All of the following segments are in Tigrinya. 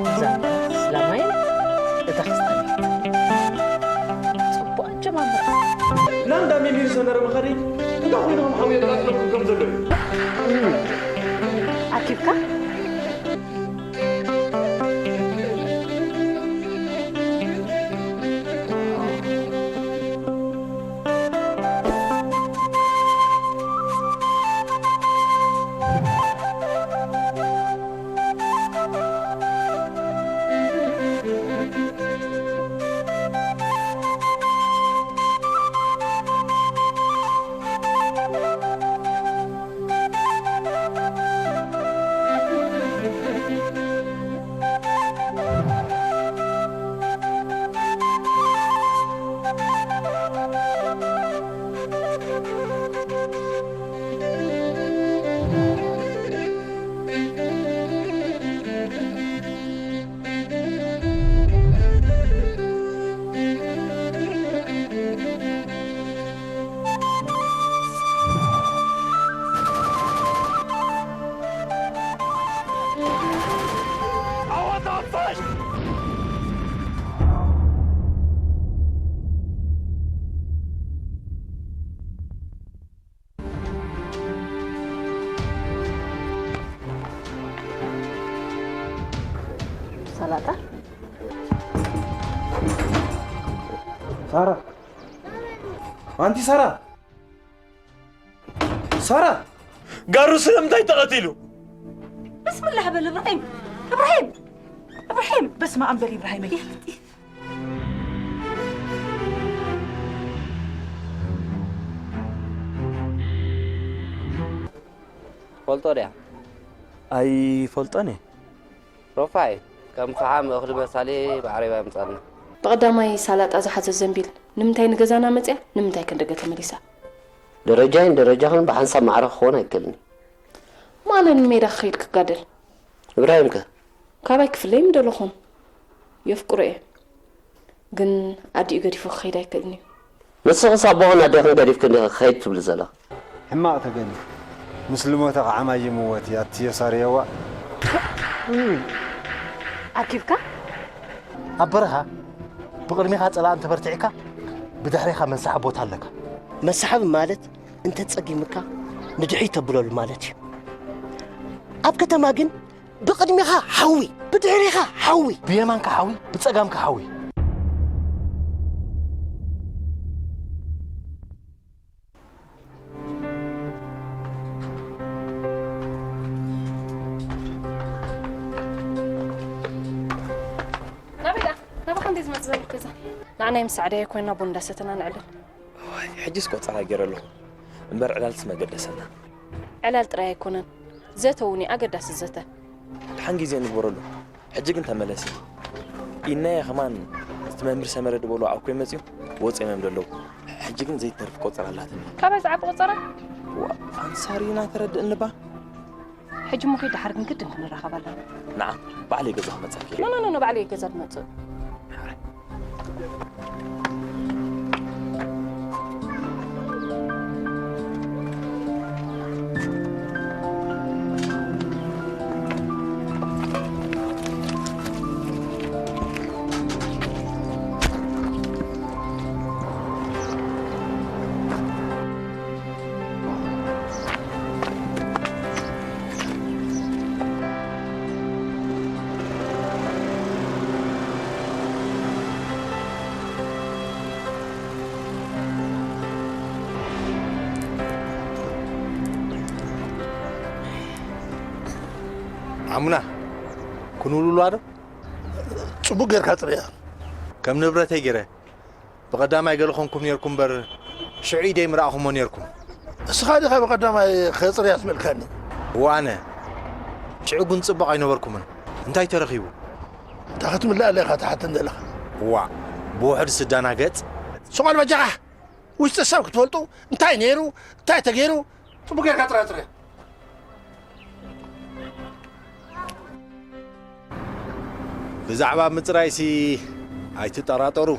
እዛ እስላማይን እታ ክርስትያንን። ጽቡቕ ኣጀማምራ። ናንዳ ሚኒር ሰነረ መኸሪ እንታይ ኮይንኩም ሓውየ ተቐትለኩም ከም ዘሎ እዩ። ኣኪብካ? ሰላጣ። ሳራ፣ ኣንቲ ሳራ፣ ሳራ! ጋሩ ስለምንታይ ተቐቲሉ? ብስምላህ በል እብራሂም፣ እብራሂም፣ እብራሂም! በስመ ኣብ በል ኢብራሂመይ። ፈልጦ ድያ? ኣይፈልጦን እየ። ሮፋይ፣ ከም ፈሓም እኽሊ በሳሌ ብዓረብያ ምጻልና። ብቐዳማይ ሳላጣ ዝሓዘ ዘንቢል ንምንታይ ንገዛና መጽያ? ንምንታይ ከ ንደገ ተመሊሳ? ደረጃይን ደረጃኽን ብሓንሳብ ማዕረ ክኸውን ኣይክእልን እዩ። ማለ ንሜዳ ክኸይድ ክጋደል። እብራሂም ከ? ካባይ ክፍለይ ምደለኹን። የፍቅሮ እየ። ግን ኣዲኡ ገዲፉ ክኸይድ ኣይክእልን እዩ። ንስኽስ ኣቦኽን ኣዴኽን ገዲፍክን ዲኺ ክኸይድ ትብሊ ዘለኺ? ሕማቕ ተገኒ። ምስ ልሞተ ከዓ ማይ ይምወት እያ፣ ኣቲ የሳርየዋ። ኣኪብካ? ኣብ በረኻ ብቕድሚኻ ጸላእ እንተበርቲዕካ፣ ብድሕሬኻ መንሳሓብ ቦታ ኣለካ። መሳሓቢ ማለት እንተ ጸጊምካ ንድሕሪት ተብለሉ ማለት እዩ። ኣብ ከተማ ግን ብቕድሚኻ ሓዊ፣ ብድሕሪኻ ሓዊ። ብየማንካ ሓዊ፣ ብጸጋምካ ሓዊ። ናበይ ደኣ? ናባኻ እንዴ ዝመጽእ ዘለኹ ገዛ? ንዓናይ ምስ ሳዕዳየ ኮይና ቡን እንዳሰተና ንዕልል። እዋይ፣ ሕጂስ ቆጸራ ገይረ ኣለኹ። እምበር ዕላልስ መገደሰና። ዕላል ጥራይ ኣይኮነን፣ ዘተ እውን እዩ ኣገዳሲ ዘተ። ደሓን ግዜ ንግበረሉ። ሕጂ ግን ተመለሲ። ኢናየ ከማን እቲ መምህር ሰመረ ድበሎ ኣብ ኮይ መጽዩ ወጽዮም እዮም ዘለዉ። ሕጂ ግን ዘይተርፍ ቆጸራ ኣላትኒ። ካበይ ዝዓቢ ቆጸራ? ዋ፣ ኣንሳር ኢና ተረድእኒ ባ። ሕጂ እሞ ከይድ፣ ደሓር ግን ግድን ክንራኸብ ኣለና። ንዓ፣ ባዕለይ ገዛ ክመጸኪ። ኖ፣ ኖ፣ ኖ፣ ኖ፣ ባዕለይ ገዛ ዝመጽእ። ዓሙና፣ ክንውልውላ ዶ? ጽቡቕ ጌርካ ጽርያ። ከም ንብረተይ ጌረ። ብቐዳማይ ገለ ኾንኩም ኔርኩም እምበር፣ ሽዑ ኢደይ ምረኣኹሞ ኔርኩም። እስኻ ዲኻ ብቐዳማይ ከጽርያ ትመልካኒ? እወ ኣነ። ሽዑ ግን ጽቡቕ ኣይነበርኩምን። እንታይ ተረኺቡ? እንታይ ክትምልእ ኣለኻ ትሓተኒ ዘለኻ? እዋእ፣ ብውሑድ ስዳና ገጽ። ስቕ በል በጃኻ። ውሽጢ ሰብ ክትፈልጡ፣ እንታይ ነይሩ፣ እንታይ ተገይሩ፣ ጽቡቕ ጌርካ ጥራጥረ። ብዛዕባ ምጽራይሲ ኣይትጠራጠሩ።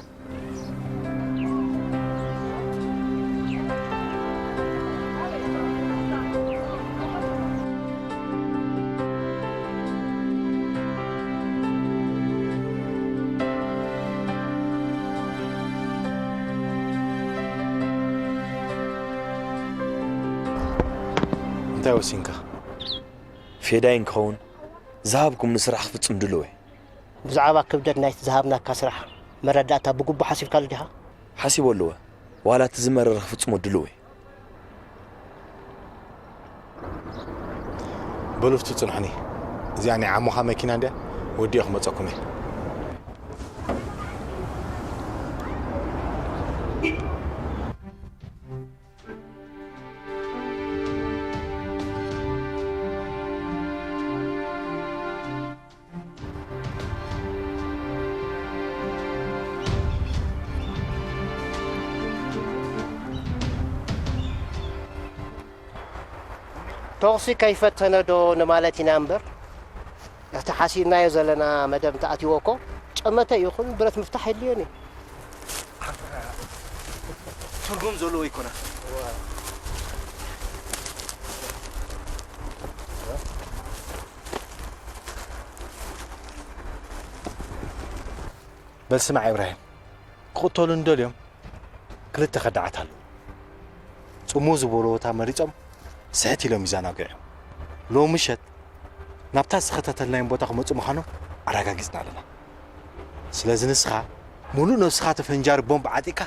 እንታይ ወሲንካ? ፌዳይን ክኸውን ዝሃብኩምኒ ስራሕ ክፍጽም ድሉው እየ። ብዛዕባ ክብደት ናይቲ ዝሃብናካ ስራሕ መረዳእታ ብግቡእ ሓሲብካሉ ዲኻ? ሓሲበሉ እወ። ዋላ እቲ ዝመረረ ክፍጽሞ ድሉው እየ። በሉ፣ ፍቱ ጽንሑኒ። እዚኣ ናይ ዓሞኻ መኪና እንድያ፣ ወዲኦ ክመጸኩም እየ። ተኹሲ ከይፈተነ ዶ ንማለት ኢና እምበር፣ እቲ ሓሲብናዮ ዘለና መደብ እንተኣትይዎ እኮ፣ ጨመተ ይኹን ብረት ምፍታሕ የድልዮን እዩ። ትርጉም ዘለዎ ኣይኮነን። በል ስማዕ ኢብራሂም፣ ክቕተሉ እንደልዮም ክልተ ከዳዓት ኣለዉ። ጽምው ዝበሎ ቦታ መሪጾም ስሕት ኢሎም ይዘናግዑ እዮም። ሎሚ ምሸት ናብታ ዝኸተተልናዮም ቦታ ክመጹ ምዃኖም ኣረጋጊጽና ኣለና። ስለዚ ንስኻ ምሉእ ነብስኻ ተፈንጃሪ ቦምብ ዓጢቕካ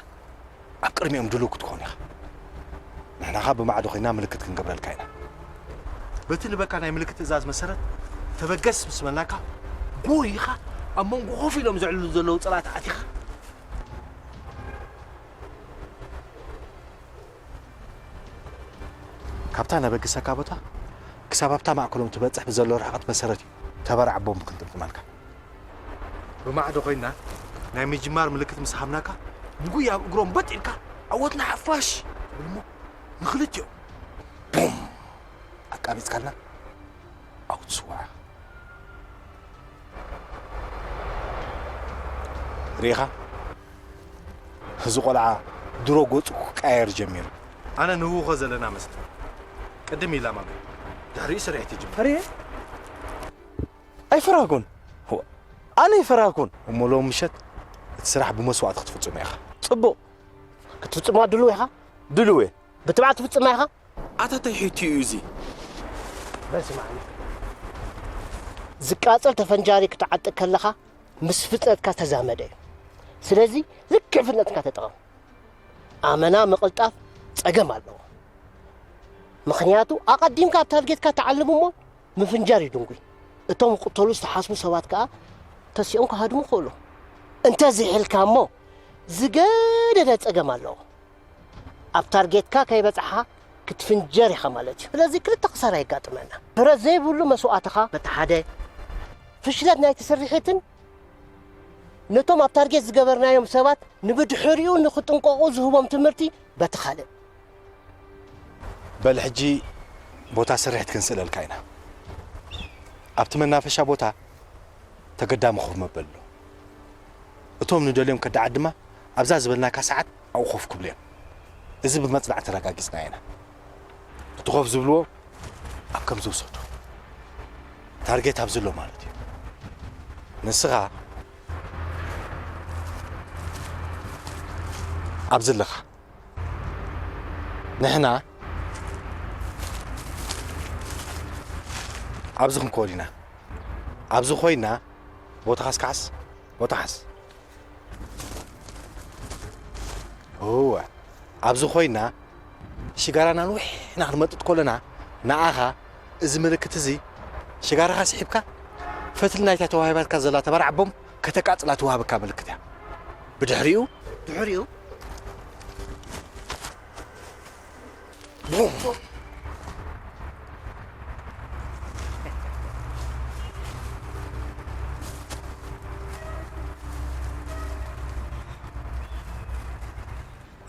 ኣብ ቅድሚኦም ድሉው ክትኮን ኢኻ። ንሕና ኸኣ ብማዕዶ ኮይና ምልክት ክንገብረልካ ኢና። በቲ ንበካ ናይ ምልክት ትእዛዝ መሰረት ተበገስ ምስ በልናካ፣ ጎይ ኢኻ ኣብ መንጎ ኮፍ ኢሎም ዘዕልሉ ዘለዉ ጸላእቲ ኣቲኻ። ካብታ ነበግሰካ ቦታ ክሳብ ኣብታ ማእከሎም ትበጽሕ ብዘሎ ርሕቐት መሰረት እዩ ተበራዕ ቦምብ ክንጥምጥመልካ። ብማዕዶ ኮይና ናይ ምጅማር ምልክት ምስ ሃብናካ፣ ንጉይ ኣብ እግሮም በጥ ኢልካ፣ "ዓወትና ሓፋሽ!" ትብል እሞ፣ ንኽልቲኦም ቡም ኣቃቢጽካልና ኣብኡ ትስዋዕ ኢኻ። ርኢኻ? እዚ ቆልዓ ድሮ ገጹ ክቀያየር ጀሚሩ። ኣነ ንህውኾ ዘለና መስል። ቅድም ኢላማመ፣ ድሕሪኡ ስርሒት ይጅምር። ፍሬ? ኣይፈራህኩን። ዋ፣ ኣነ ኣይፈራህኩን። እሞ ሎም ምሸት እቲ ስራሕ ብመስዋእቲ ክትፍጽሞ ኢኻ። ጽቡቕ። ክትፍጽማ ድሉው ኢኻ? ድሉው እየ። ብትብዓት ትፍጽማ ኢኻ? ኣታ እንታይ ሕይቱ እዩ እዚ? በል ስማዕኒ። ዝቃጸል ተፈንጃሪ ክትዓጥቅ ከለኻ ምስ ፍጥነትካ ዝተዛመደ እዩ። ስለዚ ልክዕ ፍጥነትካ ተጠቐም። ኣመና ምቕልጣፍ ጸገም ኣለዎ። ምኽንያቱ ኣቐዲምካ ኣብ ታርጌትካ ትዓልም እሞ ምፍንጃር እዩ ድንጉይ። እቶም ክቕተሉ ዝተሓስቡ ሰባት ከኣ ተሲኦም ክሃድሙ ይኽእሉ። እንተዝሒልካ እሞ ዝገደደ ጸገም ኣለዎ። ኣብ ታርጌትካ ከይበጻሕኻ ክትፍንጀር ኢኻ ማለት እዩ። ስለዚ ክልተ ክሳራ የጋጥመና። ፍረ ዘይብሉ መስዋእትኻ በቲ ሓደ፣ ፍሽለት ናይቲ ስርሒትን ነቶም ኣብ ታርጌት ዝገበርናዮም ሰባት ንብድሕሪኡ ንኽጥንቀቑ ዝህቦም ትምህርቲ በቲ ካልእ። በል ሕጂ ቦታ ስርሒት ክንስእለልካ ኢና። ኣብቲ መናፈሻ ቦታ ተገዳሚ ኮፍ መበሊ ኣሎ። እቶም ንደልዮም ከዳዓት ድማ ኣብዛ ዝበልናካ ሰዓት ኣብኡ ኮፍ ክብሉ እዮም። እዚ ብመጽናዕቲ ኣረጋጊጽናዮ ኢና። እቲ ኮፍ ዝብልዎ ኣብ ከም ዝውሰዱ ታርጌት ኣብዚ ኣሎ ማለት እዩ። ንስኻ ኣብዚ ኣለኻ። ንሕና ኣብዚ ክንኮን ኢና። ኣብዚ ኮይና ቦታኻ እስከ ሓዝ፣ ቦታ ሓዝ። እወ፣ ኣብዚ ኮይና ሽጋራና ንውሕ ኢና ክንመጥጥ ከለና ንኣኻ እዚ ምልክት እዚ ሽጋራኻ ስሒብካ ፈትሊ ናይታ ተዋሂባትካ ዘላ ተበራዕ ቦምብ ከተቃጽላ ትወሃበካ ምልክት እያ። ብድሕሪኡ ድሕሪኡ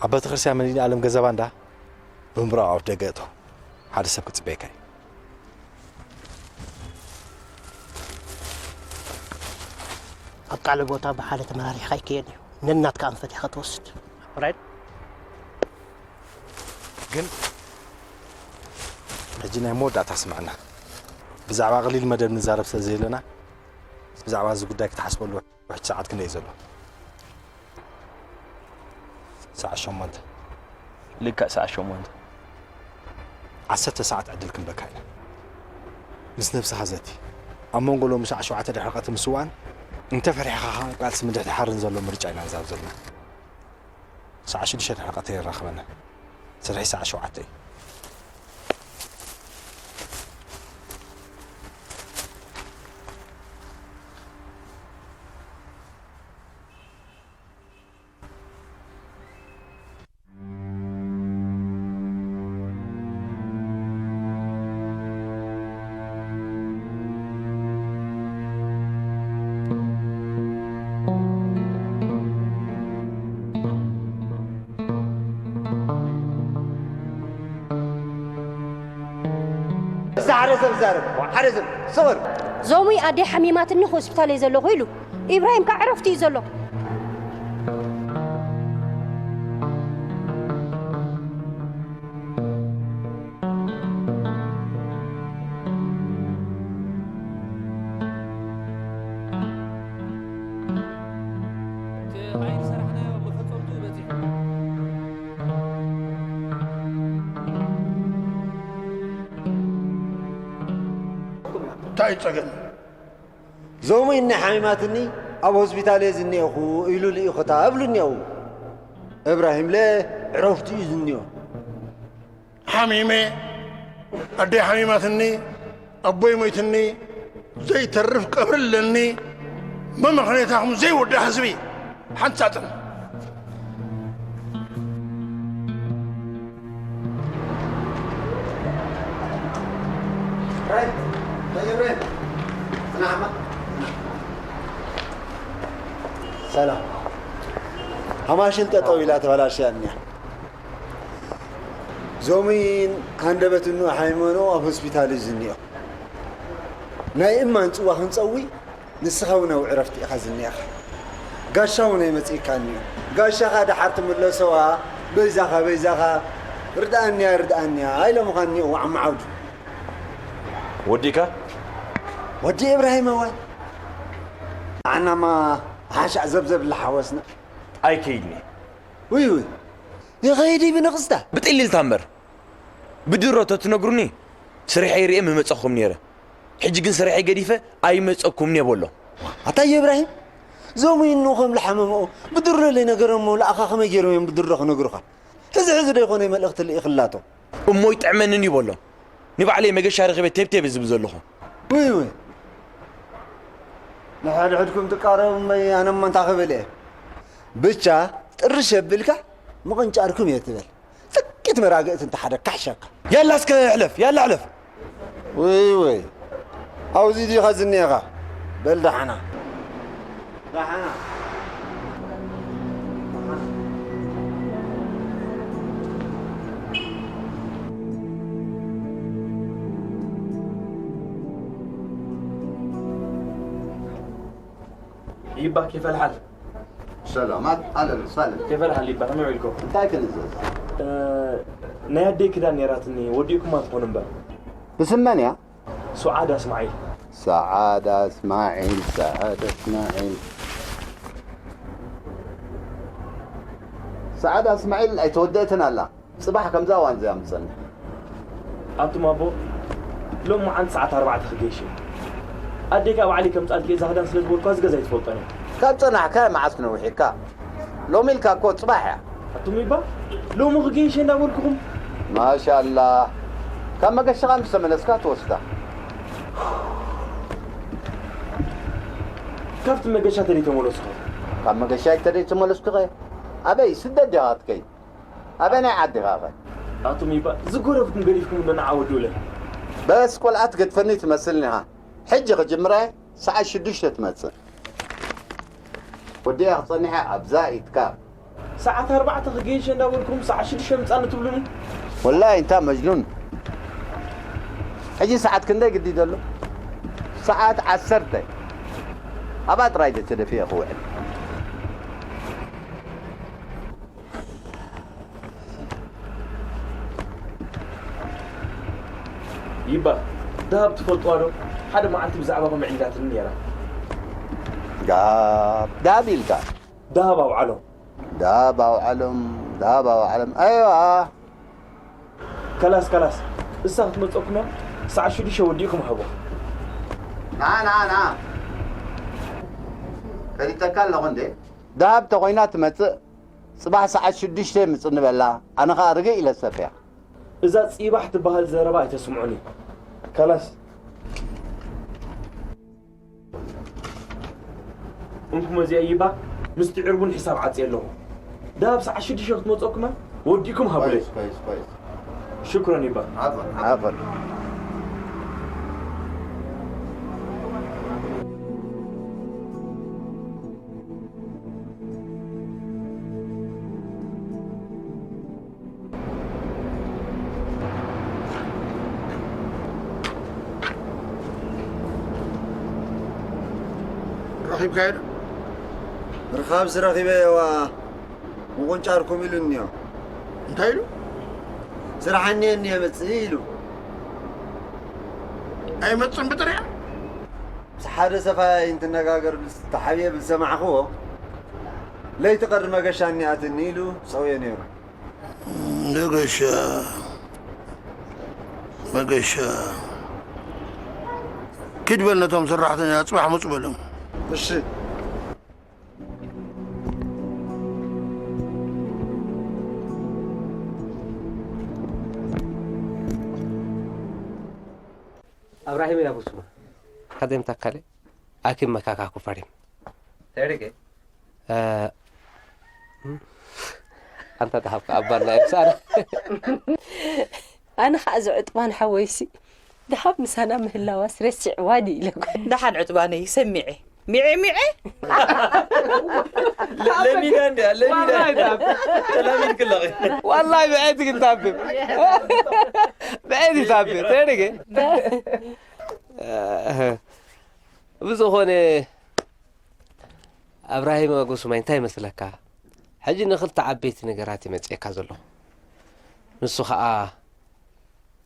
ኣብ ቤተክርስትያን መድኃኔዓለም ገዛ ባንዳ ብምብራቕ ኣፍ ደገ እቶ ሓደ ሰብ ክጽበየካ እዩ። ኣብ ካልእ ቦታ ብሓደ ተመራሪሕካ ይከየድ እዩ። ነናትካ ኣንፈት ኢኻ ትወስድ። ራይት? ግን ሕጂ ናይ መወዳእታ ስምዕና። ብዛዕባ ቀሊል መደብ ንዛረብ ስለ ዘየለና፣ ብዛዕባ እዚ ጉዳይ ክትሓስበሉ ውሕጅ ሰዓት ክንደይ ዘሎ? ሰዓት ሸሞንተ። ልክዕ ሰዓት ሸሞንተ። ዓሰርተ ሰዓት ዕድል ክንበካ ኢና። ምስ ነብስኻ ዘቲ። ኣብ መንጎ ሎሚ ሰዓት ሸውዓተ ድሕሪ ቀትሪ ምስዋእን እንተፈሪሕኻ ኸኣ ቃልሲ ምድሕሓርን ዘሎ ምርጫ ኢና ንዛብ ዘለና። ሰዓት ሽዱሽተ ድሕሪ ቀትሪ የራኽበና። ስርሒ ሰዓት ሸውዓተ እዩ። እስቲ ሓደ ሰብ ይዛረብ፣ ሓደ ሰብ፣ ስቕ በል። ዞሙይ ኣደይ ሓሚማትኒ ሆስፒታል እየ ዘለኹ ኢሉ። ኢብራሂም ከኣ ዕረፍቲ እዩ ዘሎ። እቲ ኸይድ ሰራሕናዮ መፈጸምትኡ በጺሑ። እንታይ ጸገም? ዞሙይ እኒ ሓሚማትኒ ኣብ ሆስፒታል እየ ዝኒኤኹ ኢሉ ልኢኹታ እብሉ እኒአው። እብራሂምለ ዕረፍቱ እዩ ዝኒኦ። ሓሚመ፣ ኣደይ ሓሚማትኒ፣ ኣቦይ ሞይትኒ፣ ዘይተርፍ ቀብሪ ኣለኒ፣ መመኽነይታኹም ዘይውዳእ ህዝቢ። ሓንጻጽን። ሰላም። ሃማሽን ጠጠው ኢላ ተበላሽያ እኒያ። ዞሚን ሃንደበት እኑ ሓይመኖ ኣብ ሆስፒታል እዩ ዝኒኦ። ናይ እማን ጽዋ ክንጸዊ ንስኻ እውን ኣብ ዕረፍቲ ኢኻ ዝኒኣኻ። ጋሻ እውን ኣይመጽእካን እዩ። ጋሻኻ ደሓር ትምለሰዋ፣ በይዛኻ፣ በይዛኻ፣ ርድኣንያ፣ ርድኣንያ፣ ኣይሎምኻን እኒኦ ዋዕማ ዓውዱ። ወዲእካ? ወዲ እብራሂም ኣዋ። ንዓናማ ሓሻዕ ዘብዘብ ኢልና ሓወስና። ኣይከይድኒ። ውይ፣ ውይ። ይኸይድ እዩ ብንቕስታ። ብጥሊልታ እምበር። ብድሮ ተትነግሩኒ፣ ስርሐይ ርእየ ምመጸኹም ነይረ። ሕጂ ግን ስርሐይ ገዲፈ ኣይመጸኩምን እየ በሎ። ኣታ እብራሂም፣ ዞም ይኑ ከም ልሓመምኦ፣ ብድሮ ለይ ነገር እሞ፣ ለኣኻ ከመይ ገይሮም እዮም ብድሮ ክነግሩኻ? ሕዚ ሕዚ ዶ ይኾነ መልእኽቲ ልኢኽላቶ? እሞ ይጥዕመንን እዩ በሎ። ንባዕለይ መገሻ ረኺበ ቴብቴብ ዝብል ዘለኹ። ውይ፣ ውይ። ንሕድሕድኩም ትቃረቡ እመይ፣ ኣነ እሞ እንታይ ክብል እየ? ብቻ ጥርሽ ኣቢልካ ምቕንጫርኩም እየ ትበል። ጥቂት መራግእቲ እንተሓደግካ ሕሸካ። ያላ እስከ ሕለፍ፣ ያላ ሕለፍ። ውይ፣ ውይ። ኣብዚ ዲኻ ዝኒኤኻ? በል ደሓና። ደሓና። ይባ ኬፍ ኣልሓል። ሰላማት፣ ኣለን ሳለን። ኬፍ ኣልሓል ይባ፣ ከመይ ውዒልኩም? እንታይ ክንእዘዝ? እ፣ ናይ ኣደይ ክዳን ነይራትኒ፣ ወዲእኩማ ትኾኑ እምበር። ብስም መን እያ? ሱዓዳ እስማዒል። ሰዓዳ እስማዒል፣ ሰዓዳ እስማዒል። ሰዓዳ እስማዒል ኣይተወደእትን ኣላ። ጽባሕ ከምዛ እዋን እዚኣ ምጸንሕ። ኣቱም ኣቦ፣ ሎም መዓንቲ ሰዓት ኣርባዕተ ክገይሽ እየ። ኣዴካ ባዕለይ ከምጻልኪ እዛ ክዳን ስለ ዝበልኳ፣ እዚ ገዛ ኣይትፈልጦን እያ። ካብ ጸናሕካ መዓስ ነዊሕካ? ሎሚ ኢልካ እኮ ጽባሕ እያ። ኣቱም ይባ፣ ሎሚ ክገይሽ እየ እንዳበልኩኹም። ማሻላ። ካብ መገሻኻ ምስ ተመለስካ ትወስዳ። ካብቲ መገሻ ተደይ ተመለስኩ። ካብ መገሻ ተደይ ተመለስኩ ኸ? ኣበይ ስደት ዲኻ ክትከይድ? ኣበናይ ዓዲ ኢኻ ኸ? ኣቱም ይባ፣ ዝጎረፍኩም ገዲፍኩም እንዶ ንዓ ወዲ ውለ። በስ ቆልዓ ትገድፈኒ ትመስልኒ ኢኻ። ሕጂ ክጅምራ ሰዓት ሽዱሽተ ትመጽእ። ወዲኣ ክጸኒሐ ኣብዛ ኢትካ። ሰዓት ኣርባዕተ ክገይሽ እንዳበልኩም ሰዓት ሽዱሽተ ምጻኒ ትብሉኒ? ወላሂ እንታ መጅኑን። ሕጂ ሰዓት ክንደይ ግዲ ዘሎ? ሰዓት ዓሰርተ። ኣብኣ ጥራይ ዶ ተደፊአ ክውዕል? ይባ፣ ደሃብ ትፈልጥዋ ዶ? ሓደ መዓልቲ ብዛዕባኹም ኣዕሊላትኒ ነይራ። ደሃብ፣ ደሃብ ኢልካ? ደሃብ ኣውዓሎም። ደሃብ ኣውዓሎም፣ ደሃብ ኣውዓሎም። ኣይዋ። ከላስ፣ ከላስ። እሳ ክትመፀኩም እያ። ሰዓት ሽዱሽተ ወዲእኩም ሃቦ። ና ና ና ፈሊጠካ ኣለኹ እንዴ? ደሃብ ተኾይና ትመፅእ ፅባሕ ሰዓት ሽዱሽተ ምፅኒ በላ። ኣነ ኸዓ ርግእ ኢለ ዝሰፍያ። እዛ ፂባሕ ትበሃል ዘረባ ኣይተስምዑኒ። ካላስ እንኩመ እዚኣ ይባ ምስቲ ዕርቡን ሕሳብ ዓፅየ ኣለኹ። ዳብ ሰዓት ሽዱሽተ ክትመፀኩማ ወዲእኩም ሃቡለይ። ሽክረን ይባ። ዓፈን። ረኺብካዮ ዶ? ርኻብሲ ረኺበዮዋ ምቑንጫርኩም ኢሉ እኒኦ። እንታይ ኢሉ? ስራሕ እኒአኒ የመፅእ ኢሉ። ኣይመፅን ብጥሪያ? ምስ ሓደ ሰፋይ እንትነጋገር ምስ ተሓብየ ብዝሰማዕኽዎ ለይቲ ቀሪ መገሻ እኒኣትኒ ኢሉ ሰውየ ነይሩ። መገሻ መገሻ ኪድ በል ነቶም ሰራሕተኛ ፅባሕ ምፁ በሎም። እሺ። ኣብራሂም ያቡስማ ከደም ታካለ ኣኪም መካካኩ ፈሪም ተርገ ኣንታ ደሃብካ ኣባና ይብሳና ኣነ ከዓ እዚ ዕጥባን ሓወይሲ ደሃብ ምሳና ምህላዋስ ረሲዕዋ ድዩ ኢለኩ። ደሓን ዕጥባነይ ሰሚዐ ሚዐ ሚዐ ለሚዳ እንዲያ ለሚዳ ተላሚድ ክለቒ ዋላሂ ብዐይቲ ግን ታብብ ብዐይቲ ታብብ ተደገ ብዝኾነ ኣብራሂም ኣጎስማይ እንታይ ይመስለካ? ሕጂ ንኽልተ ዓበይቲ ነገራት እየ መጺኤካ ዘለኹ። ንሱ ኸኣ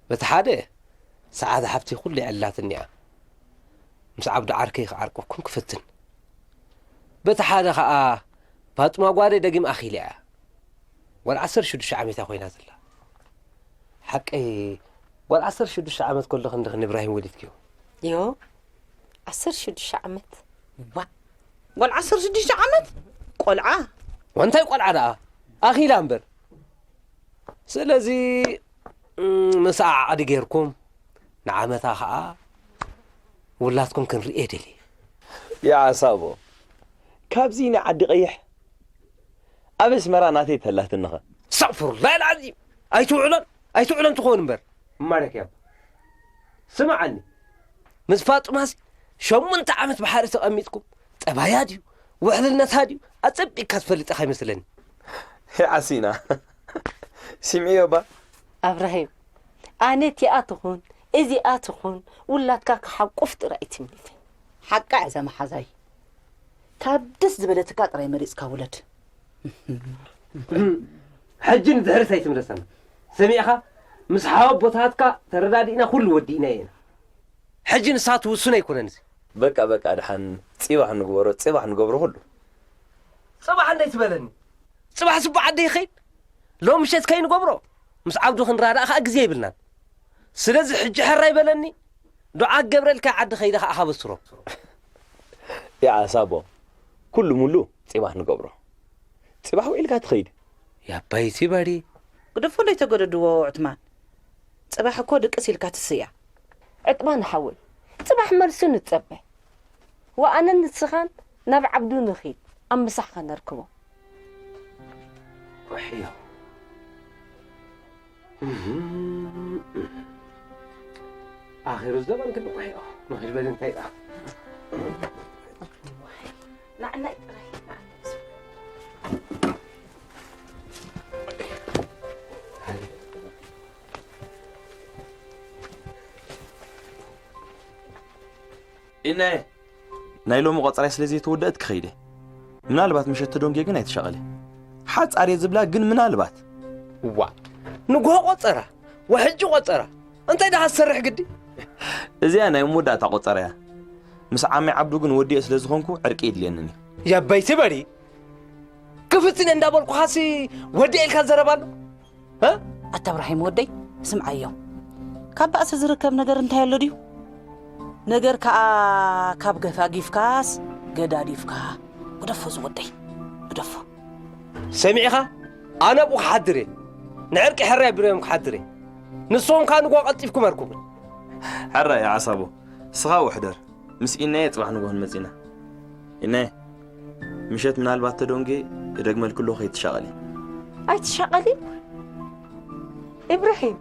በቲ ሓደ ሰዓት ሓብተይ ኩሉ የዕልላትኒ እያ። ምስ ዓብዱ ዓርከይ ክዓርቀኩም ክፍትን። በቲ ሓደ ኸኣ ፋጡማ ጓለይ ደጊም ኣኺለ እያ። ጓል ዓሰርተ ሽዱሽተ ዓመት እያ ኮይና ዘላ። ሓቀይ ጓል ዓሰርተ ሽዱሽተ ዓመት ከሎ ክንዲ ክንዲ እብራሂም ወሊድክዮ። ዮ ዓሰርተ ሽዱሽተ ዓመት። ዋ ጓል ዓሰርተ ሽዱሽተ ዓመት ቆልዓ። ወንታይ ቆልዓ ደኣ ኣኺላ እምበር። ስለዚ ምስኣ ዓቕዲ ጌርኩም ንዓመታ ኸኣ ውላድኩም ክንርኢ ደሊ። ይዓሳቦ ካብዚ ንዓዲ ቀይሕ ኣብ ኣስመራ ናተይ ተላትንኸ። ኣስተቕፍሩላህ ኣልዓዚም ኣይትውዕሎን ኣይትውዕሎን ትኸውን እምበር። እማረክ ያባ ስምዓኒ ምስ ፋጡማሲ ሸሙንተ ዓመት ብሓደ ተቐሚጥኩም ጠባያ ድዩ ውሕልነታ ድዩ ኣጸቢቕካ ትፈልጥ ኢኻ ይመስለኒ። ይዓሲና ሲምዕዮ እባ። ኣብራሂም ኣነ እቲኣ ትኹን እዚኣ ትኹን ውላድካ ክሓቁፍ ጥራይ ትምኒተይ። ሓቃ እያ እዛ መሓዛይ። ካብ ደስ ዝበለትካ ጥራይ መሪፅካ ውለድ። ሕጂ ንድሕሪት ኣይትምለሰና ሰሚዕኻ? ምስ ሓወ ቦታትካ ተረዳዲእና ኩሉ ወዲእናዮ ኢና። ሕጂ ንስኻ ትውስኖ ኣይኮነን እዚ። በቃ በቃ ደሓን ፅባሕ ንግበሮ ፅባሕ ንገብሮ ኩሉ። ፅባሕ እንዶ ኣይትበለኒ ፅባሕ ስቡሕ ዓዲ ይኸይድ ሎም ምሸት ከይንገብሮ ምስ ዓብዱ ክንራዳእ ከዓ ግዜ የብልናን። ስለዚ ሕጂ ሕራይ በለኒ ዱዓ ክገብረልካ ዓዲ ከይደ ከዓ ካበስሮ። ያዓ ሳቦ ኩሉ ሙሉ ፅባሕ ንገብሮ። ፅባሕ ውዒልካ ትኸይድ። ያባይቲ በሪ። ግደፎ ለይተገደድዎ ዑትማን። ፅባሕ እኮ ድቅስ ኢልካ ትስያ። ዕጥማን ሓወይ ፅባሕ መልሱ ንፀበ። ወኣነን ንስኻን ናብ ዓብዱ ንኺድ ኣብ ምሳሕ ኸነርክቦ። ቁሕዮ ኣኺሩ ዘበን ክንዲ ቁሕዮ ንኽድ በል እንታይ ደኣ ንዓናይ ጥራይ ኢነ ናይ ሎሚ ቆፀራይ ስለ ዘይተወደአት ክኸይደ ምናልባት ምሸት ተደንጉየ ግን ኣይትሻቐለ ሓፃር እየ ዝብላ ግን ምናልባት እዋ ንግሆ ቆፀራ ወሕጂ ቆፀራ እንታይ ደኣ ትሰርሕ ግዲ እዚኣ ናይ መወዳእታ ቆፀራ እያ ምስ ዓመይ ዓብዱ ግን ወዲኤ ስለ ዝኾንኩ ዕርቂ የድልየንን እዩ ያበይቲ በሪ ክፍትን እንዳበልኩኻሲ ወዲኤ ኢልካ ዘረባ ኣሎ ኣታ እብራሂም ወደይ ስምዓዮ ካብ ባእሲ ዝርከብ ነገር እንታይ ኣሎ ድዩ? ነገር ከኣ ካብ ገፋጊፍካስ ገዳዲፍካ። ግደፎ ዝወደይ፣ ግደፎ። ሰሚዕኻ? ኣነ ኣብኡ ክሓድር እየ። ንዕርቂ ሕራይ ቢሮ እዮም ክሓድር እየ። ንስኹም ከኣ ንግሆ ቀልጢፍኩም ኣርኩቡኒ። ሕራይ ዓሳቦ፣ ንስኻ ውሕደር። ምስ ኢናየ ጽባሕ ንግሆ ንመጽእ ኢና። ኢናየ፣ ምሸት ምናልባት ተደንጉየ እደግመልኪ ኣለኹ፣ ከይትሻቐሊ። ኣይትሻቐሊ? ኢብራሂም፣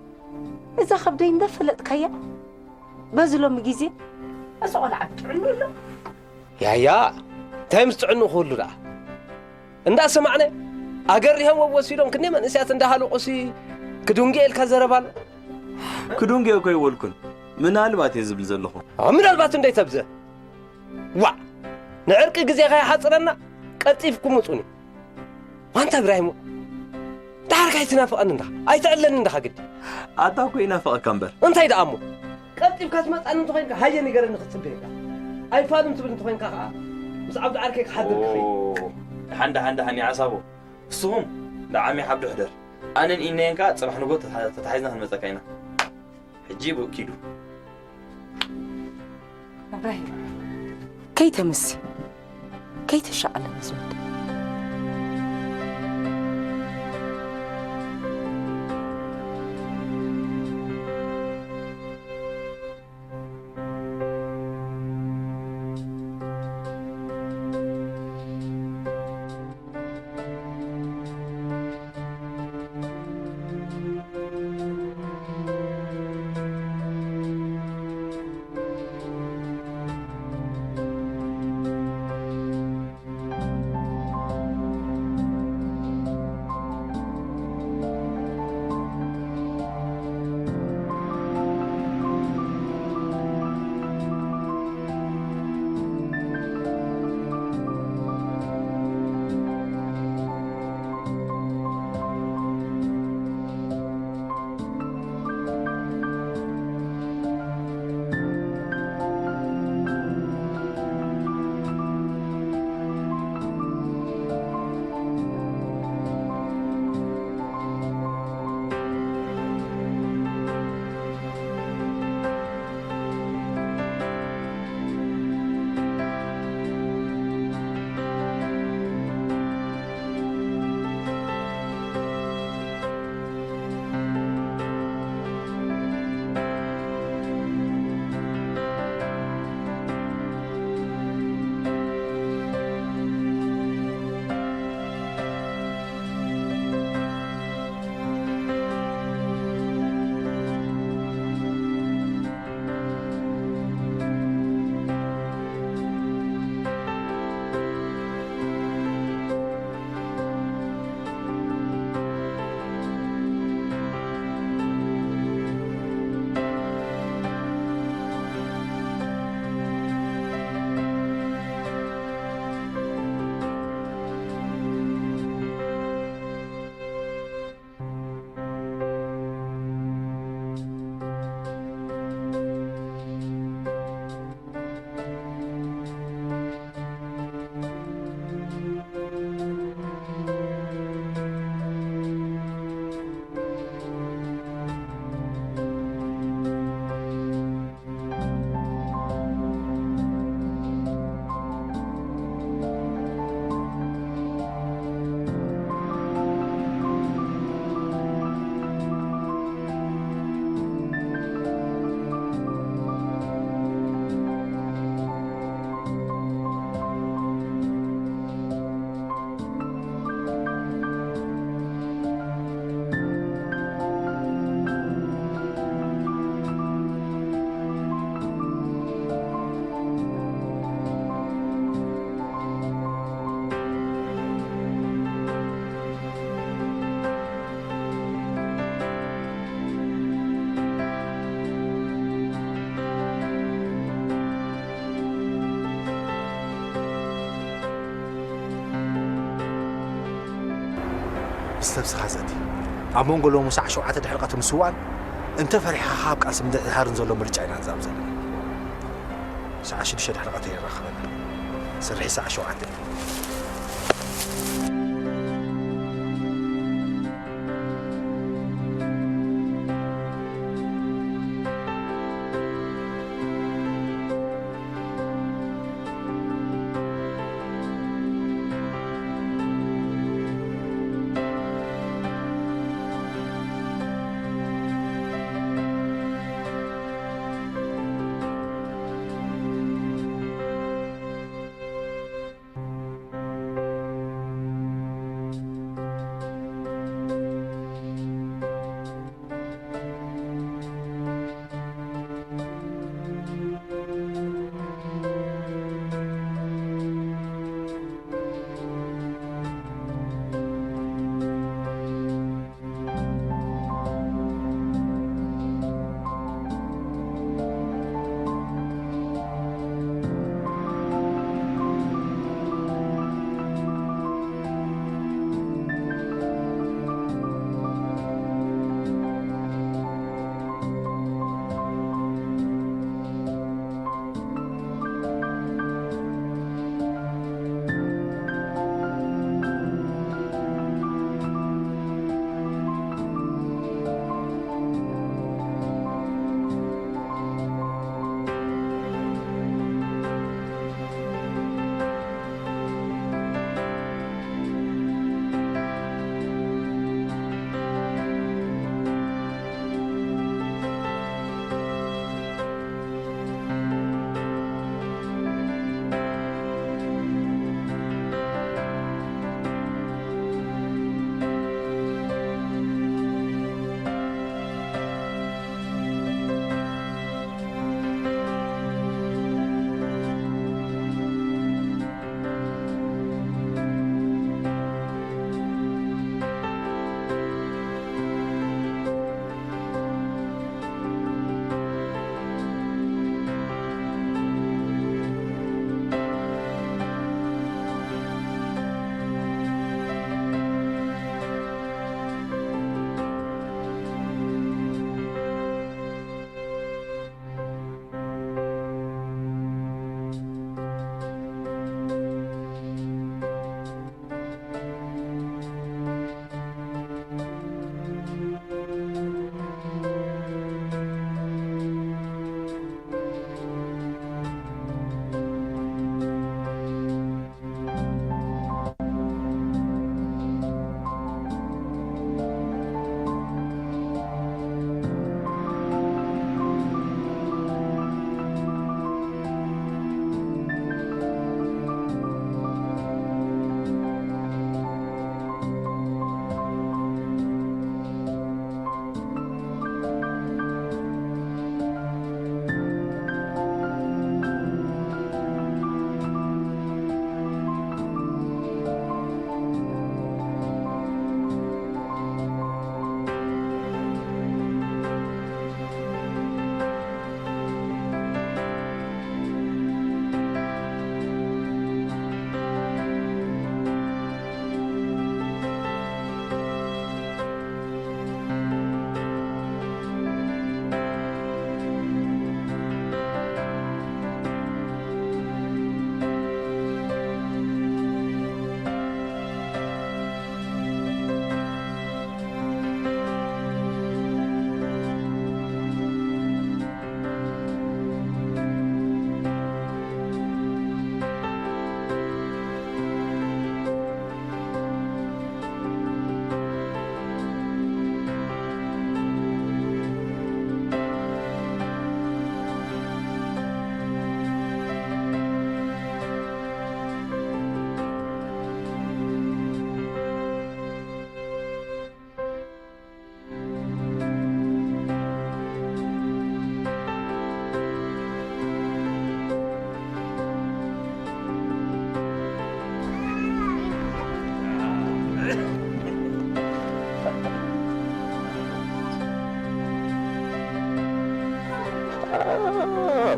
እዛ ከብደይ እንዳፈለጥካያ፣ በዚ ሎሚ ግዜ እዚ ቆልዓ ጥዕኑ ኣሎ። ያያ፣ እንታይ ምስ ጥዕኑ ክህሉ ደኣ? እንዳሰማዕነ ኣገሪሆም ወሲዶም ክንደይ መንእሰያት እንዳሃለቑሲ ክድንጉየ ኢልካ ዘረባ ኣሎ። ክድንጉየ እኮ ይወልኩን፣ ምናልባት እየ ዝብል ዘለኹ። ኣ፣ ምናልባት እንዴት ተብዘ? ዋዕ! ንዕርቂ ግዜኻ ይሓጽረና፣ ቀልጢፍኩም ውጹኒ። ዋንታ እብራሂም፣ ደሓር ከይትናፍቐኒ እንዳ፣ ኣይትዕለኒ እንዳ ግዲ። ኣታ እኮ ይናፍቐካ እምበር። እንታይ ደኣ እሞ? ቀልጢፍካ ትመጻኒ እንተኾይንካ፣ ሃየ ንገረኒ ክጽበየካ። ኣይፋልም ትብል እንተኾይንካ ከኣ፣ ምስ ዓብዱ ዓርከይ ክሓድር ክኸይድ። ኦ፣ ደሓን፣ ደሓን፣ ደሓን፣ ይዓሳቦ። ንስኹም ንዓሚ ዓብዱ ሕደር። ኣነን ኢነየን ከኣ ጽባሕ ንግሆ ተታ-፣ ተታሒዝና ክንመጸካ ኢና። ሕጂ ብኡ ኪዱ። እብራሂም፣ ከይተምሲ፣ ከይተሻቐለ ዝወደ። ብዝተብስኻ ዘቲ፣ ኣብ መንጎ ሎሚ ሰዓት ሸውዓተ ድሕሪ ቀትሪ ምስዋእን እንተ ፈሪሕኻ ካብ ቃልሲ ምድሕዳርን ዘሎ ምርጫ ኢና ንዛብ ዘለና። ሰዓት ሽዱሽተ ድሕሪ ቀትሪ የራኽበና። ስርሒ ሰዓት ሸውዓተ።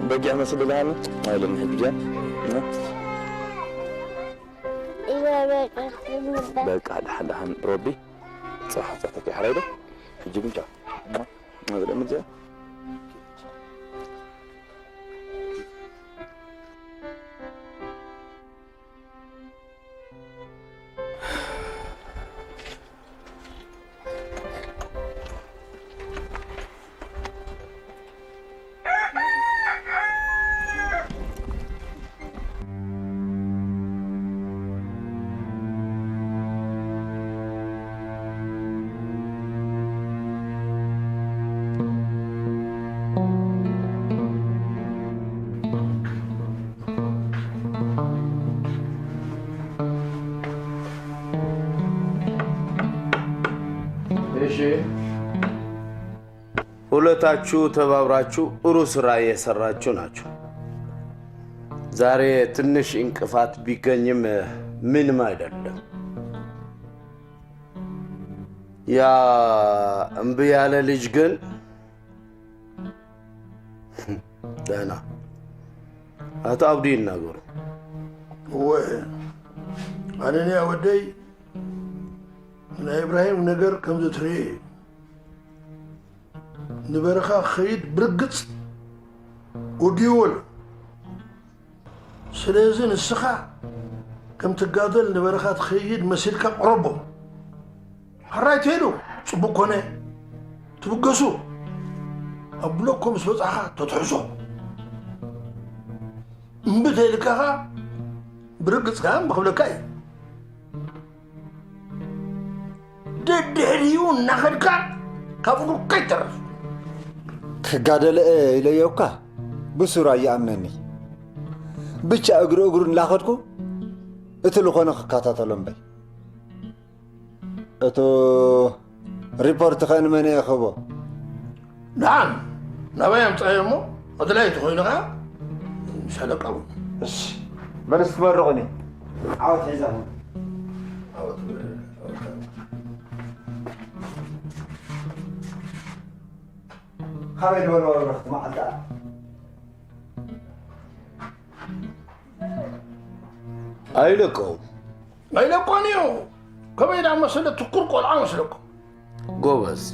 በጊዕ መስል ኢልሃኒ ኣይለኒ ሕጂ። በቃ ደሓን ደሓን ሮቢ ጽባሕ ጸተኪ ሓራይ ዶ? ሕጂ ግን ቻው። እሺ። ሁለታችሁ ተባብራችሁ ጥሩ ስራ እየሰራችሁ ናችሁ። ዛሬ ትንሽ እንቅፋት ቢገኝም ምንም አይደለም። ያ እምቢ ያለ ልጅ ግን ደህና። አቶ አብዱ ይናገሩ። እወ፣ ኣነንያ ወደይ፣ ናይ እብራሂም ነገር ከም ዝትርእየ እዩ። ንበረኻ ክኸይድ ብርግጽ ወዲእዎ ኣሎ። ስለዚ ንስኻ ከም ትጋደል ንበረኻ ትኸይድ መሲልካ ቅረቦ። ሕራይ ተይሉ ጽቡቅ ኮነ። ትብገሱ። ኣብ ብሎኮ ምስ በጻኻ ተትሕዞ። እምቢ ተይልካ ኸኣ ብርግጽ ከኣ እምቢ ክብለካ እዩ። ደድሕሪኡ እናኸድካ ካብ እግሩ ከይትተርፍ። ክጋደል እየ ኢለዮ እኳ ብሱር ኣይኣምነኒ። ብቻ እግሪ እግሩ እናኸድኩ እቲ ልኾነ ክከታተሎ እምበይ። እቱ ሪፖርት ኸ ንመን እየ ክህቦ? ደሓን ናባይ ኣምጻዮ እሞ ኣድላይ ተኾይኑ ኸዓ ሻለቃ እውን። እሺ፣ በል እስቲ መርቑኒ። ዓወት ሒዛ። ዓወት፣ ዓወት። ካበይ ዝበልዋ ረኽቲ መዓልቲ? ኣይለቀው። ኣይለቆን እዩ። ከመይ ዳ መሰለ ትኩር ቆልዓ መስለኩም። ጎበዝ።